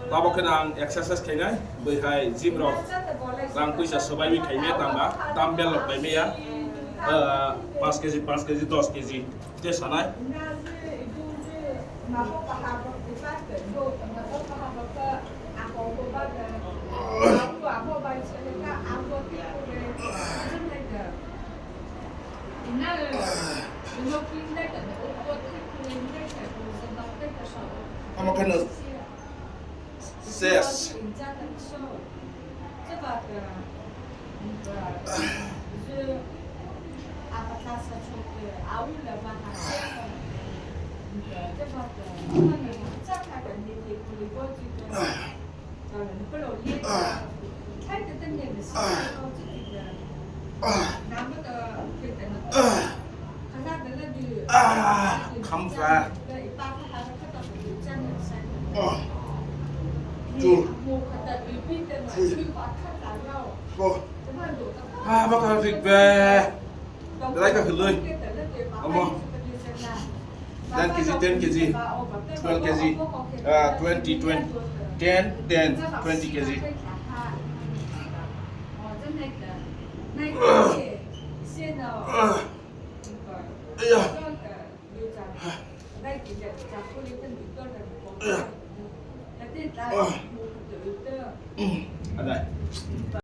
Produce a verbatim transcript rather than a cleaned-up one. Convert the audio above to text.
Tabok kheno ang exercise khainai, bwihai gym rok rang puisa swbaiwi khaimaya tangba, dumbbell rok paimaya, ah, panch kg, panch kg, dos kg te sanai. Tamo kheno ses. Ah, khamsa. Ah. Tu. Three. Four. Ah, bakal rik be. Belai ka hului. Omo. Ten kg, ten kg, twelve kg, ah, twenty, twenty, ten, ten, twenty kg. Ah. Iya. Ah. Ada.